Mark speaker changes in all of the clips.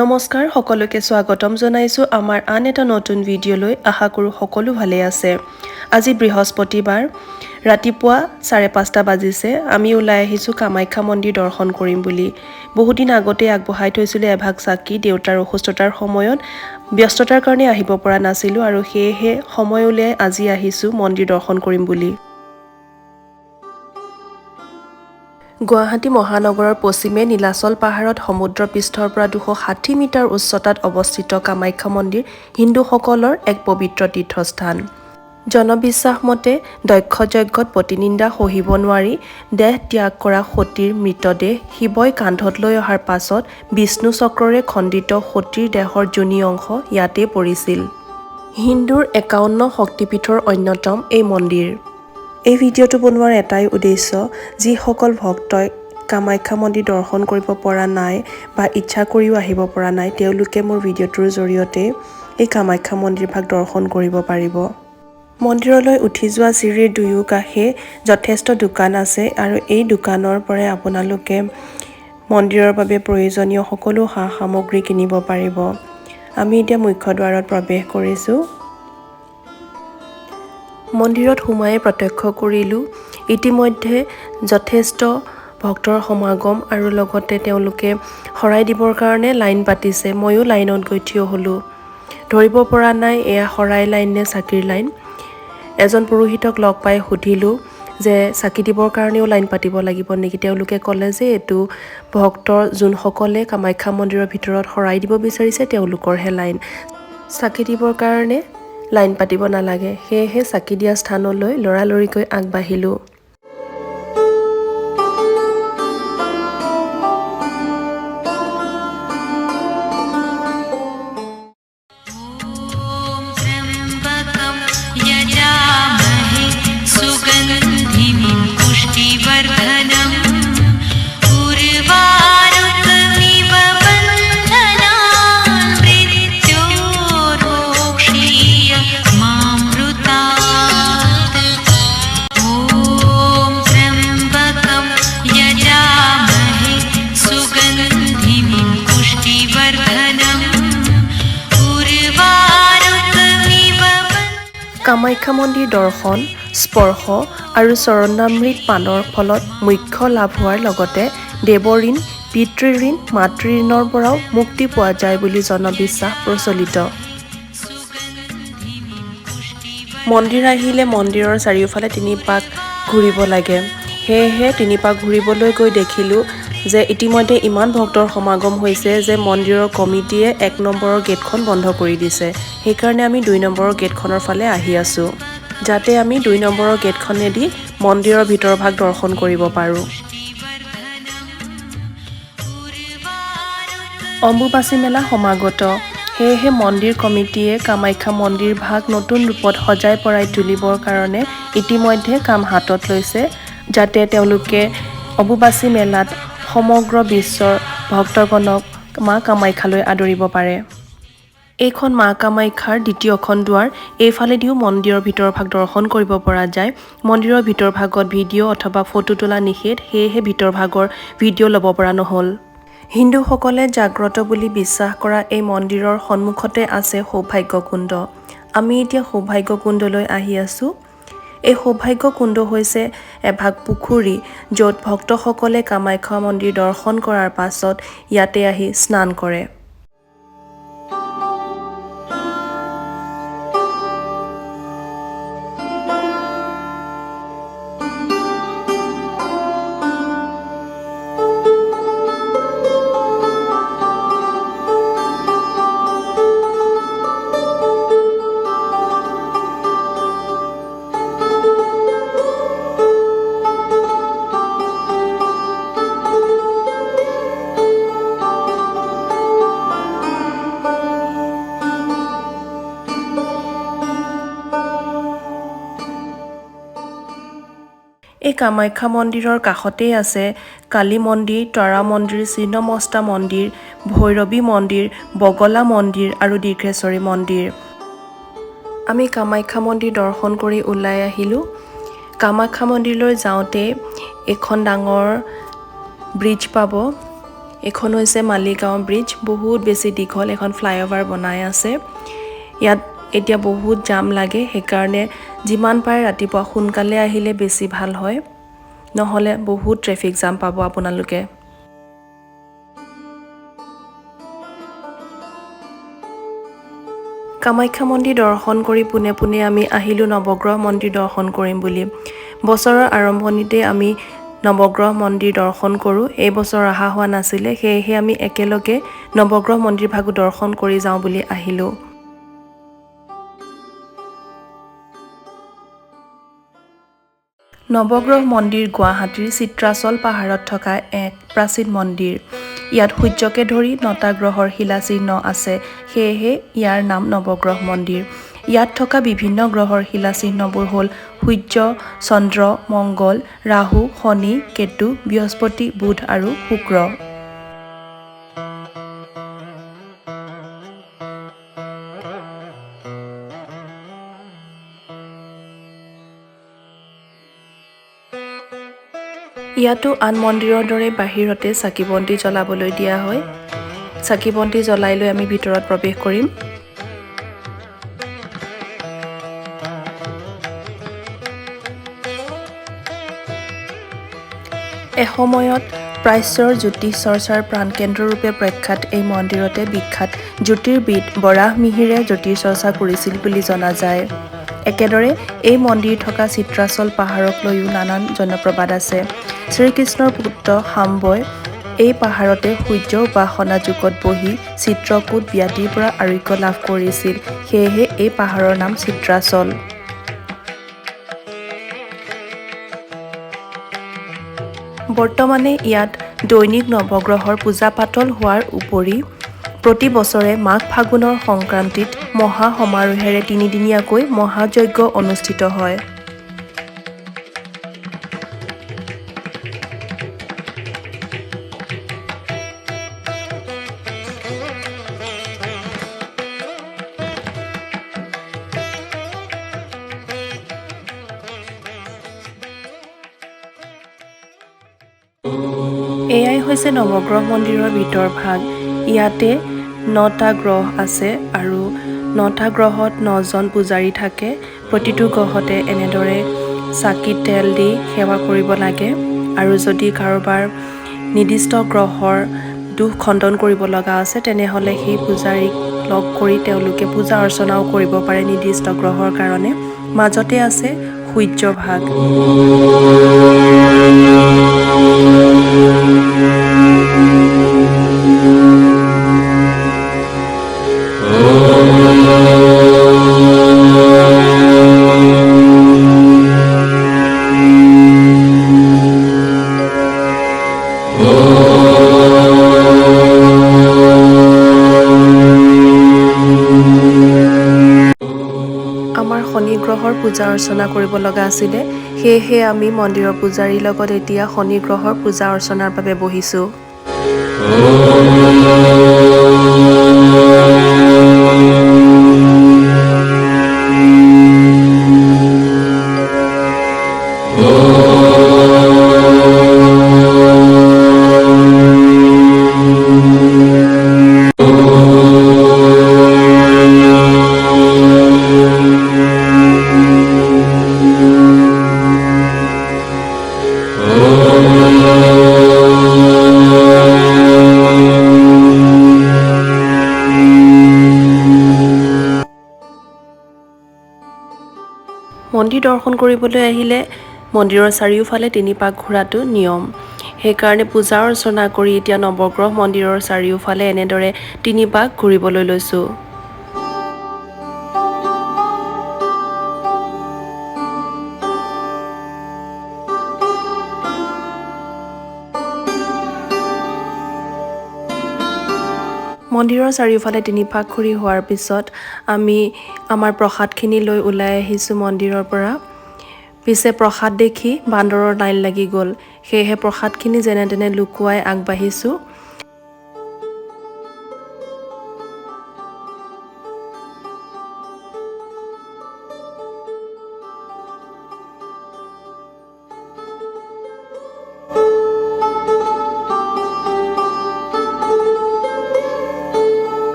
Speaker 1: নমস্কাৰ, সকলোকে স্বাগতম জনাইছোঁ আমাৰ আন এটা নতুন ভিডিঅ'লৈ। আশা কৰোঁ সকলো ভালে আছে। আজি বৃহস্পতিবাৰ, ৰাতিপুৱা 5:30 বাজিছে। আমি ওলাই আহিছোঁ কামাখ্যা মন্দিৰ দৰ্শন কৰিম বুলি। বহুদিন আগতেই আগবঢ়াই থৈছিলোঁ এভাগ চাকি। দেউতাৰ অসুস্থতাৰ সময়ত ব্যস্ততাৰ কাৰণে আহিব পৰা নাছিলোঁ আৰু সেয়েহে সময় উলিয়াই আজি আহিছোঁ মন্দিৰ দৰ্শন কৰিম বুলি। গুৱাহাটী মহানগৰৰ পশ্চিমে নীলাচল পাহাৰত সমুদ্ৰ পৃষ্ঠৰ পৰা 260 মিটাৰ উচ্চতাত অৱস্থিত কামাখ্যা মন্দিৰ হিন্দুসকলৰ এক পবিত্ৰ তীৰ্থস্থান। জনবিশ্বাস মতে দক্ষ যজ্ঞত পতিনিন্দা সহিব নোৱাৰি দেহ ত্যাগ কৰা সতীৰ মৃতদেহ শিৱই কান্ধত লৈ অহাৰ পাছত বিষ্ণু চক্ৰৰে খণ্ডিত সতীৰ দেহৰ যোনি অংশ ইয়াতেই পৰিছিল। হিন্দুৰ 51 শক্তিপীঠৰ অন্যতম এই মন্দিৰ। এই ভিডিঅ'টো বনোৱাৰ এটাই উদ্দেশ্য, যিসকল ভক্তই কামাখ্যা মন্দিৰ দৰ্শন কৰিব পৰা নাই বা ইচ্ছা কৰিও আহিব পৰা নাই, তেওঁলোকে মোৰ ভিডিঅ'টোৰ জৰিয়তে এই কামাখ্যা মন্দিৰ ভাগ দৰ্শন কৰিব পাৰিব। মন্দিৰলৈ উঠি যোৱা চিৰিৰ দুয়ো কাষে যথেষ্ট দোকান আছে আৰু এই দোকানৰ পৰাই আপোনালোকে মন্দিৰৰ বাবে প্ৰয়োজনীয় সকলো সা সামগ্ৰী কিনিব পাৰিব। আমি এতিয়া মুখ্য দুৱাৰত প্ৰৱেশ কৰিছোঁ। মন্দিৰত সোমাই প্ৰত্যক্ষ কৰিলোঁ, ইতিমধ্যে যথেষ্ট ভক্তৰ সমাগম আৰু লগতে তেওঁলোকে শৰাই দিবৰ কাৰণে লাইন পাতিছে। ময়ো লাইনত গৈ থিয় হ'লোঁ। ধৰিব পৰা নাই এয়া শৰাই লাইন নে চাকিৰ লাইন। এজন পুৰোহিতক লগ পাই সুধিলোঁ যে চাকি দিবৰ কাৰণেও লাইন পাতিব লাগিব নেকি? তেওঁলোকে ক'লে যে এইটো ভক্তৰ যোনসকলে কামাখ্যা মন্দিৰৰ ভিতৰত শৰাই দিব বিচাৰিছে, তেওঁলোকৰহে লাইন, চাকি দিবৰ কাৰণে লাইন পাতিব নালাগে। সেয়েহে চাকি দিয়া স্থানলৈ লৰালৰিকৈ আগবাঢ়িলোঁ।
Speaker 2: ॐ त्र्यम्बकं यजामहे सुगन्धिं पुष्टिवर्धनम्, उर्वारुकमिव बन्धनान् मृत्योर्मोक्षीय मामृतात्। ॐ त्र्यम्बकं यजामहे सुगन्धिं पुष्टिवर्धनम्, उर्वारुकमिव
Speaker 1: কামাখ্যা মন্দিৰ দৰ্শন, স্পৰ্শ আৰু চৰণামৃত পানৰ ফলত মোক্ষ লাভ হোৱাৰ লগতে দেৱঋণ, পিতৃ ঋণ, মাতৃ ঋণৰ পৰাও মুক্তি পোৱা যায় বুলি জনবিশ্বাস প্ৰচলিত। মন্দিৰ আহিলে মন্দিৰৰ চাৰিওফালে তিনি পাক ঘূৰিব লাগে। সেয়েহে তিনি পাক ঘূৰিবলৈ গৈ দেখিলোঁ যে ইতিমধ্যে ইমান ভক্তৰ সমাগম হৈছে যে মন্দিৰৰ কমিটিয়ে 1 নম্বৰৰ গেটখন বন্ধ কৰি দিছে। সেইকাৰণে আমি 2 নম্বৰৰ গেটখনৰ ফালে আহি আছোঁ, যাতে আমি 2 নম্বৰৰ গেটখনেদি মন্দিৰৰ ভিতৰৰ ভাগ দৰ্শন কৰিব পাৰোঁ। অম্বুবাচী মেলা সমাগত, সেয়েহে মন্দিৰ কমিটিয়ে কামাখ্যা মন্দিৰ ভাগ নতুন ৰূপত সজাই পৰাই তুলিবৰ কাৰণে ইতিমধ্যে কাম হাতত লৈছে, যাতে তেওঁলোকে অম্বুবাচী মেলাত সমগ্ৰ বিশ্বৰ ভক্তগণক মা কামাখ্যালৈ আদৰিব পাৰে। এইখন মা কামাখ্যাৰ দ্বিতীয়খন দুৱাৰ। এইফালেদিও মন্দিৰৰ ভিতৰৰ ভাগ দৰ্শন কৰিব পৰা যায়। মন্দিৰৰ ভিতৰ ভাগত ভিডিঅ' অথবা ফটো তোলা নিষেধ, সেয়েহে ভিতৰ ভাগৰ ভিডিঅ' ল'ব পৰা নহ'ল। হিন্দুসকলে জাগ্ৰত বুলি বিশ্বাস কৰা এই মন্দিৰৰ সন্মুখতে আছে সৌভাগ্য কুণ্ড। আমি এতিয়া সৌভাগ্য কুণ্ডলৈ আহি আছোঁ। এই সৌভাগ্য কুণ্ড হৈছে এভাগ পুখুৰী, য'ত ভক্তসকলে কামাখ্যা মন্দিৰ দৰ্শন কৰাৰ পাছত ইয়াতে আহি স্নান কৰে। এই কামাখ্যা মন্দিৰৰ কাষতেই আছে কালী মন্দিৰ, তৰা মন্দিৰ, ছিন্নমস্তা মন্দিৰ, ভৈৰৱী মন্দিৰ, বগলা মন্দিৰ আৰু দীৰ্ঘেশ্বৰী মন্দিৰ। আমি কামাখ্যা মন্দিৰ দৰ্শন কৰি ওলাই আহিলোঁ। কামাখ্যা মন্দিৰলৈ যাওঁতে এখন ডাঙৰ ব্ৰিজ পাব। এইখন হৈছে মালিগাঁও ব্ৰিজ। বহুত বেছি দীঘল এখন ফ্লাইঅভাৰ বনাই আছে। ইয়াত এতিয়া বহুত জাম লাগে, সেইকাৰণে যিমান পাৰে ৰাতিপুৱা সোনকালে আহিলে বেছি ভাল হয়, নহ'লে বহুত ট্ৰেফিক জাম পাব আপোনালোকে। কামাখ্যা মন্দিৰ দৰ্শন কৰি পোনে পোনে আমি আহিলোঁ নৱগ্ৰহ মন্দিৰ দৰ্শন কৰিম বুলি। বছৰৰ আৰম্ভণিতে আমি নৱগ্ৰহ মন্দিৰ দৰ্শন কৰোঁ। এই বছৰ অহা হোৱা নাছিলে, সেয়েহে আমি একেলগে নৱগ্ৰহ মন্দিৰ ভাগো দৰ্শন কৰি যাওঁ বুলি আহিলোঁ। নৱগ্ৰহ মন্দিৰ গুৱাহাটীৰ চিত্ৰাচল পাহাৰত থকা এক প্ৰাচীন মন্দিৰ। ইয়াত সূৰ্যকে ধৰি 9টা গ্ৰহৰ শিলাচিহ্ন আছে, সেয়েহে ইয়াৰ নাম নৱগ্ৰহ মন্দিৰ। ইয়াত থকা বিভিন্ন গ্ৰহৰ শিলাচিহ্নবোৰ হ'ল সূৰ্য, চন্দ্ৰ, মংগল, ৰাহু, শনি, কেতু, বৃহস্পতি, বুধ আৰু শুক্ৰ। ইয়াতো আন মন্দিৰৰ দৰে বাহিৰতে চাকি বন্তি জ্বলাবলৈ দিয়া হয়। চাকি বন্তি জ্বলাই লৈ আমি ভিতৰত প্ৰৱেশ কৰিম। এসময়ত প্ৰাচ্যৰ জ্যোতিষ চৰ্চাৰ প্ৰাণকেন্দ্ৰৰূপে প্ৰখ্যাত এই মন্দিৰতে বিখ্যাত জ্যোতিৰ্বিদ বৰাহ মিহিৰে জ্যোতিষ চৰ্চা কৰিছিল বুলি জনা যায়। একেদৰে এই মন্দিৰ থকা চিত্ৰাচল পাহাৰক লৈও নানান জনপ্ৰবাদ আছে। শ্ৰীকৃষ্ণৰ পুত্ৰ শাম্বই এই পাহাৰতে সূৰ্য উপাসনা যুগত বহি চিত্ৰকূট ব্যাধিৰ পৰা আৰোগ্য লাভ কৰিছিল, সেয়েহে এই পাহাৰৰ নাম চিত্ৰাচল। বৰ্তমানে ইয়াত দৈনিক নৱগ্ৰহৰ পূজা পাতল হোৱাৰ উপৰি প্ৰতি বছৰে মাঘ ফাগুনৰ সংক্ৰান্তিত মহা সমাৰোহেৰে তিনিদিনীয়াকৈ মহাযজ্ঞ অনুষ্ঠিত হয়। এয়াই হৈছে নৱগ্ৰহ মন্দিৰৰ ভিতৰ ভাগ। ইয়াতে 9টা গ্ৰহ আছে আৰু 9টা গ্ৰহত 9জন পূজাৰী থাকে। প্ৰতিটো গ্ৰহতে এনেদৰে চাকি তেল দি সেৱা কৰিব লাগে আৰু যদি কাৰোবাৰ নিৰ্দিষ্ট গ্ৰহৰ দোষ খণ্ডন কৰিব লগা আছে তেনেহ'লে সেই পূজাৰীক লগ কৰি তেওঁলোকে পূজা অৰ্চনাও কৰিব পাৰে নিৰ্দিষ্ট গ্ৰহৰ কাৰণে। মাজতে আছে সূৰ্য ভাগ। আমাৰ শনি গ্ৰহৰ পূজা অৰ্চনা কৰিব লগা আছিলে, সেয়েহে আমি মন্দিৰৰ পূজাৰীৰ লগত এতিয়া শনি গ্ৰহৰ পূজা অৰ্চনাৰ বাবে বহিছোঁ। মন্দিৰ দৰ্শন কৰিবলৈ আহিলে মন্দিৰৰ চাৰিওফালে 3 পাক ঘূৰাটো নিয়ম, সেইকাৰণে পূজা অৰ্চনা কৰি এতিয়া নৱগ্ৰহ মন্দিৰৰ চাৰিওফালে এনেদৰে 3 পাক ঘূৰিবলৈ লৈছোঁ। মন্দিৰৰ চাৰিওফালে 3 পাক ঘূৰি হোৱাৰ পিছত আমি আমাৰ প্ৰসাদখিনি লৈ ওলাই আহিছোঁ মন্দিৰৰ পৰা। পিছে প্ৰসাদ দেখি বান্দৰৰ লাইন লাগি গ'ল, সেয়েহে প্ৰসাদখিনি যেনে তেনে লুকুৱাই আগবাঢ়িছোঁ।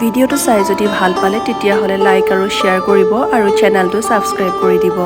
Speaker 1: ভিডিঅ'টো চাই যদি ভাল পালে, তেতিয়াহ'লে লাইক আৰু শ্বেয়াৰ কৰিব আৰু চেনেলটো ছাবস্ক্ৰাইব কৰি দিব।